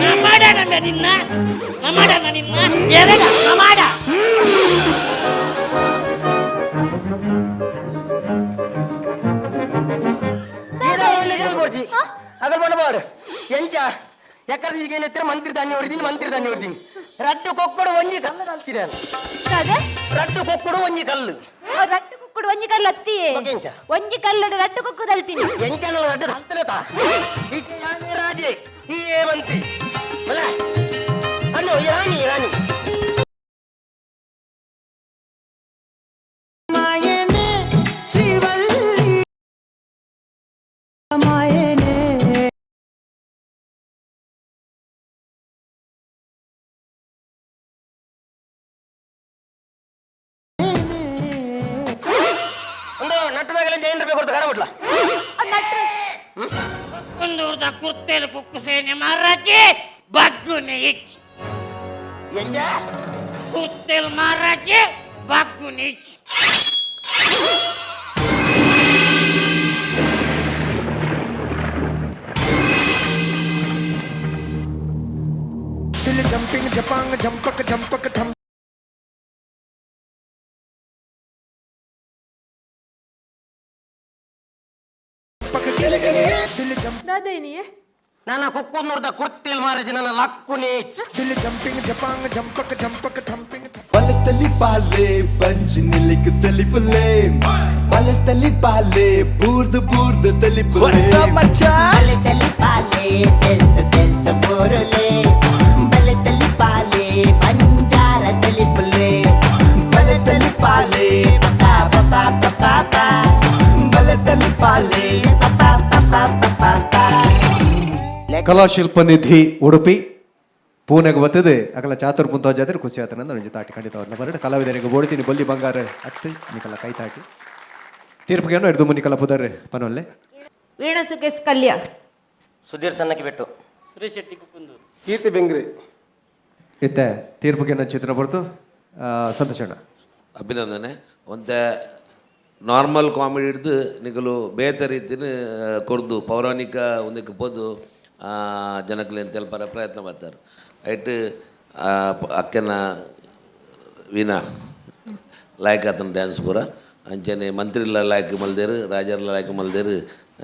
E: ನಮಾಡ ನನ್ನ ನಿನ್ನ ನಮಾಡ ನಿನ್ನ ಎರಡ ನಮಾಡ.
D: ಕೊಡ್ಚಿ ಅಗಲ್ ಬಣ್ಣ ಬಾಡು ಎಂಚ ಎಕ್ಕರ ಏನಿತ್ತರ ಮಂತ್ರಿ ಧಾನ್ಯ ಹೊಡಿದೀನಿ, ಮಂತ್ರಿ ಧಾನ್ಯ ಹೊಡಿದೀನಿ. ರಡ್ಡು ಕೊಕ್ಕಡು ಒಂಜಿ ಕಲ್ಲು ಕಲ್ತಿದೆ.
F: ದಾದ?
D: ರಡ್ಡು ಕೊಕ್ಕಡು ಒಂಜಿ ಕಲ್ಲು.
F: ಓ, ರಟ್ಟು ಕುಕ್ಕುಡು ಒಂಜಿ ಕಲ್ಲು ಅತ್ತಿಯೇ.
D: ಬೊಕೆಂಚ?
F: ಒಂಜಿ ಕಲ್ಲುಡು ರಟ್ಟು ಕುಕ್ಕು ತಲ್ತೀನಿ.
D: ಎಂಚನ ರಡ್ಡು ಹತ್ತಲತಾ ಈಚೆ ಯಾನೇ ರಾಜೆ, ಈ ಏ ಮಂತ್ರಿ ಅಲ್ಲ ಅಲ್ಲೋ, ಈ ರಾಣಿ ಈ ರಾಣಿ. ಒಂದು ನಟ್ಟದಾಗಲೇ ಜೈನ್ ರೂಪಾಯಿ ಕೊಡ್ತು ಕಡ ಬಿಡ್ಲ.
F: ನಟ್ರು.
E: ಕುಂದೂರ್ದ ಕುರ್ತೇಲು ಕುಕ್ಕು ಸೇನೆ ಮಹಾರಾಜೆ ಬಗ್ಗುನೆ ಇಚ್.
D: ಎಂಚ?
E: ಕುರ್ತೇಲು ಮಹಾರಾಜೆ ಬಗ್ಗುನೆ ಇಚ್.
A: ಜಂಪಿಂಗ್ ಜಪಾಂಗ್ ಜಂಪಕ್ ಜಂಪಕ್ ಥಂ.
F: ದಾದ ಏನಿಯೇ?
D: ನನ್ನ ಕುಕ್ಕುನೂರ್ದ ಕುರ್ತಿಲ್ ಮಹಾರಾಜ ನನ್ನ ಲಕ್ಕುನೆ.
A: Jumping ಜಪಾಂಗ್ ಜಂಪಕ್ ಜಂಪಕ್ thumping. ಬಲತಲಿ ಪಾಲೆ ಬಂಜಿ ನಿಲಿಕ್ ತಲಿಪುಲೆ, ಬಲತಲಿ ಪಾಲೆ ಬೂರ್ದು ಬೂರ್ದು ತಲಿಪುಲೆ.
B: ಬಲೆ ತಲಿಪಾಲೆ ತೆಲ್ತ ತೆಲ್ತ ಬೋರುಲೆ, ಬಲೆ ತಲಿಪಾಲೆ ಬಂಜಾರ ತಲಿಪುಲೆ.
A: ಬಲೆ ತಲಿಪಾಲೆ
B: ಪಾ ಪಾ ಪಾ ಪಾ ಪಾ.
A: ಬಲೆ ತಲಿಪಾಲೆ
B: ಪಾ ಪಾ ಪಾ ಪಾ ಪಾ.
C: ಕಲಾಶಿಲ್ಪ ನಿಧಿ ಉಡುಪಿ ಪೂನೆಗೆ ಬರ್ತದೆ. ಅಕಲ ಚಾತುರ್ ಮುಂತಾಜಾದ್ರೆ ಖುಷಿ ಆತನ ನಂಜಿ ತಾಟಿ ಖಂಡಿತ ಬರಡು ಕಲಾವಿದರಿಗೆ ಬೋಡ್ತೀನಿ. ಬೊಲ್ಲಿ ಬಂಗಾರ ಅತ್ತು ನಿಕಲ ಕೈ ತಾಟಿ ತೀರ್ಪಿಗೆ ಹಿಡಿದು ಮುನಿಕಲ ಪುದರ್ ಪನೊಲ್ಲೆ.
F: ವೀಣಾ ಸುಕೇಶ್ ಕಲ್ಯ.
D: ಸುಧೀರ್ ಸಣ್ಣಕ್ಕೆ ಬಿಟ್ಟು.
E: ಸುರೇಶ್ ಶೆಟ್ಟಿ ಕುಕ್ಕುಂದೂರು.
G: ಕೀರ್ತಿ ಬೆಂಗ್ರಿ.
C: ಇತ್ತೆ ತೀರ್ಪಿಗೆ ಚಿತ್ರ ಬರ್ತು ಸಂತೋಷಣ್ಣ.
I: ಅಭಿನಂದನೆ. ಒಂತೆ ನಾರ್ಮಲ್ ಕಾಮಿಡಿ ಹಿಡ್ದು ನಿಕಲು ಬೇತೆ ರೀತಿನ ಕೊರ್ದು ಪೌರಾಣಿಕ ಒಂದಕ್ಕೆ ಪೋದು ಜನಕ್ಲೇನು ತೆಲ್ಪರ ಪ್ರಯತ್ನ ಮಾಡ್ತಾರೆ. ಐಟ್ ಅಕ್ಕನ ವೀಣಾ ಲಾಯ್ಕ್ ಆತನ ಡ್ಯಾನ್ಸ್ ಪೂರ. ಅಂಚನೆ ಮಂತ್ರಿಲ ಲಾಯ್ಕ್ ಮಲ್ದೇರು, ರಾಜರ್ಲ ಲಾಯ್ಕ್ ಮಲ್ದೇರು.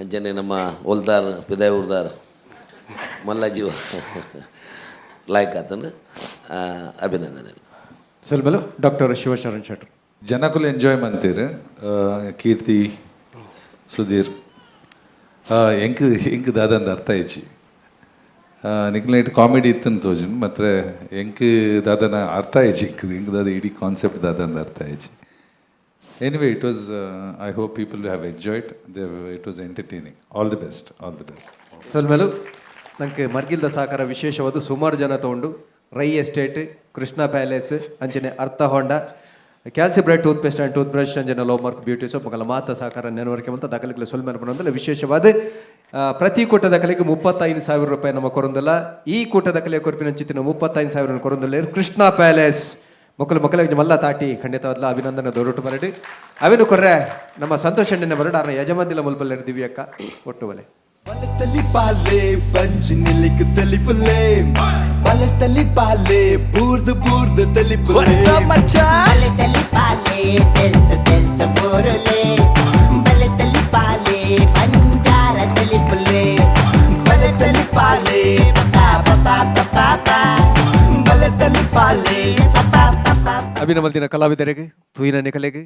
I: ಅಂಚನೆ ನಮ್ಮ ಒಲ್ದಾರ್ ಪಿದಾಯ್ ಊರ್ದಾರ್ ಮಲ್ಲ ಜೀವ ಲಾಯ್ಕ್ ಆತನ. ಅಭಿನಂದನೆ.
C: ಸೊಲ್ಬಲು ಡಾಕ್ಟರ್ ಶಿವಶರಣ್ ಶೆಟ್ರು.
H: ಜನಕುಲು ಎಂಜಾಯ್ ಮಂತೀರ್. ಕೀರ್ತಿ, ಸುಧೀರ್, ಎಂಕ್ ಎಂಕ್ ದಾದಂದ ಅರ್ಥ ಆಯ್ಚಿ. ನಿಕ್ಲೇಟ್ ಕಾಮಿಡಿ ಇತ್ತಂತ ತೋಜುಂಡು, ಮಾತ್ರ ಎಂಕ್ ದಾದನ ಅರ್ಥ ಆಯ್ಚಿ. ಎಂಕ್ ಎಂಕ್ ದಾದ ಇಡೀ ಕಾನ್ಸೆಪ್ಟ್ ದಾದಂದ ಅರ್ಥ ಆಯ್ಚಿ. Anyway, it was I hope people have enjoyed. It was entertaining. All the best, all the best.
C: ಸೊಲ್ಮೆಲು. ನಂಗೆ ಮರ್ಗಿಲ್ದ ಸಹಕಾರ ವಿಶೇಷವಾದ ಸುಮಾರು ಜನ ತಗೊಂಡು, ರೈ ಎಸ್ಟೇಟ್, ಕೃಷ್ಣ ಪ್ಯಾಲೇಸ್, ಅಂಚನೆ ಅರ್ಥ ಹೋಂಡಾ, Calcibright tooth paste and tooth brush, ಅಂಚನೆ ಲೋ ಮಾರ್ಕ್ ಬ್ಯೂಟಿ ಸೋಪ್ ಮಕ್ಕಳ ಮಾತ ಸಹಕಾರ ನೆನವರಿಕೆ ಅಂತ ದಾಖಲೆಗಳ ಸೊಲ್ಮೆಲು ಪನೊಂದಲ್ಲ. ವಿಶೇಷವಾದ ಪ್ರತಿ ಕೂಟದ ಕಲೆಗೆ 35,000 ರೂಪಾಯಿ ನಮ್ಮ ಕೊರೊಂದಲ್ಲ. ಈ ಕೂಟದ ಕಲೆ ಕೊರ್ಪಿನ ಚಿತ್ತಿನ 35,000 ಕೊರೊಂದಲ್ಲ ಕೃಷ್ಣ ಪ್ಯಾಲೇಸ್ ಮಕ್ಕಳು. ಮಕ್ಕಳಿಗೆ ಮಲ್ಲ ತಾಟಿ ಖಂಡಿತವಾದ ಅಭಿನಂದನೆ ದೊರಟು ಬರಡಿ. ಅವೇನು ಕೊರ್ರೆ ನಮ್ಮ ಸಂತೋಷ್ ಅಣ್ಣನ ಬರಡು ಆರ್ನ ಯಜಮಾನ್ದಿಲ ಮುಲ್ಪಲ್ಲೆರ್ ದಿವ್ಯಕ್ಕ ಒಟ್ಟು ಬಲೆ.
A: ಬಲತಲಿ ಪಾಲೆ ಬಂಜಿ ನಿಲಿಕ್ ತಲಿಪುಲೆ, ಬಲತಲಿ ಪಾಲೆ ಬೂರ್ದು ಬೂರ್ದು ತಲಿಪುಲೆ.
B: ಬಲೆ ತಲಿಪಾಲೆ ತೆಲ್ತ ತೆಲ್ತ ಬೋರುಲೆ, ಬಲೆ ತಲಿಪಾಲೆ ಬಂಜಾರ ತಲಿಪುಲೆ.
A: ಬಲೆ ತಲಿಪಾಲೆ
B: ಪಾ ಪಾ ಪಾ ಪಾ ಪಾ.
A: ಬಲೆ ತಲಿಪಾಲೆ.
B: ಪಾ ಪಾ ಪಾ.
C: ಅಭಿನಮಲ್ದಿನ ಕಲಾವಿದರಿಗೆ, ತೂಯಿನ ನಿಕಲೆಗೆ,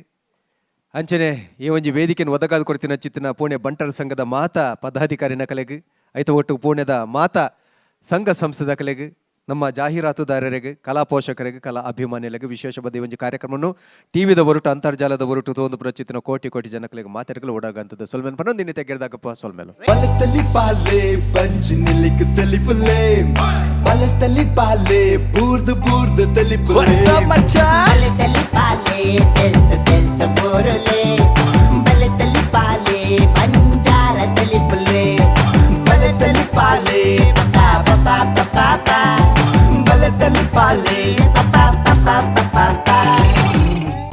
C: ಅಂಚನೆ ಈ ಒಂಜಿ ವೇದಿಕೆಯನ್ನು ಒದಗಾದ ಕೊಡ್ತಿನ ಚಿತ್ತಿನ ಪುಣೆ ಬಂಟರ ಸಂಘದ ಮಾತಾ ಪದಾಧಿಕಾರಿ ನಕಲೆಗೆ, ಐತ ಒಟ್ಟು ಪುಣೆದ ಮಾತಾ ಸಂಘ ಸಂಸ್ಥೆದ ಕಲೆಗೆ, ನಮ್ಮ ಜಾಹೀರಾತುದಾರರಿಗೆ, ಕಲಾ ಪೋಷಕರಿಗೆ, ಕಲಾ ಅಭಿಮಾನಿಗಳಿಗೆ, ವಿಶೇಷ ಬದಿ ಒಂಜಿ ಕಾರ್ಯಕ್ರಮವನ್ನು ಟಿವಿದ ಹೊರಟು, ಅಂತರ್ಜಾಲದ ಹೊರಟು ತೋಂದು ಪ್ರಚಿತ್ತಿನ ಕೋಟಿ ಕೋಟಿ ಜನಗಳಿಗೆ ಮಾತಾಡಲು ಓಡಾಗಂತದ್ದು ಸೊಲ್ಮೆನ್ ಪನ್ನೊಂದು ಇನ್ನಿತ ಗೆಡ್ದಾಗಪ್ಪ ಸೊಲ್ಮೇಲು.
A: ಬಲತಲಿ ಪಾಲೆ ಬಂಜಿ ನಿಲಿಕ್ ತಲಿಪುಲೆ, ಬಲತಲಿ ಪಾಲೆ ಬೂರ್ದು ಬೂರ್ದು ತಲಿಪುಲೆ.
B: ಬಲೆ ತಲಿಪಾಲೆ ತೆಲ್ತ ತೆಲ್ತ ಬೋರುಲೆ, ಬಲೆ ತಲಿಪಾಲೆ ಬಂಜಾರ ತಲಿಪುಲೆ.
A: ಬಲೆ ತಲಿಪಾಲೆ
B: ಪಾ ಪಾ ಪಾ ಪಾ ಪಾ.
A: ಬಲೆ ತಲಿಪಾಲೆ.
B: ಪಾ ಪಾ ಪಾ ಪಾ ಪಾ.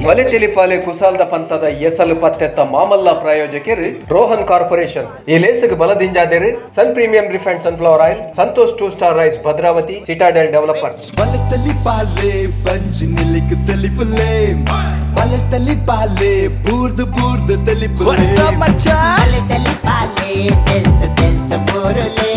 C: ಬಲೆ ತೆಲಿಪಾಲೆ ಕುಸಾಲ್ದ ಪಂತದ ಎಸಲು ಪತ್ತೆತ್ತ ಮಾಮಲ್ಲ ಪ್ರಾಯೋಜಕರು ರೋಹನ್ ಕಾರ್ಪೊರೇಷನ್. ಈ ಲೇಸಿಗೆ ಬಲದಿಂಜಾದೇರು Sun Premium refined sunflower oil, Santosh two star rice Bhadravati, Citadel developers.
A: ಬಲೆ ತಲಿಪಾಲೆ ಬಂಜಿ ನಿಲಿಕ್ ತಲಿಪುಲೆ, ಬಲೆ ತಲಿಪಾಲೆ ಬೂರ್ದು ಬೂರ್ದು ತಲಿಪುಲೆ.
B: ಬಲೆ ತಲಿಪಾಲೆ ತೆಲ್ತ ತೆಲ್ತ ಬೋರುಲೆ.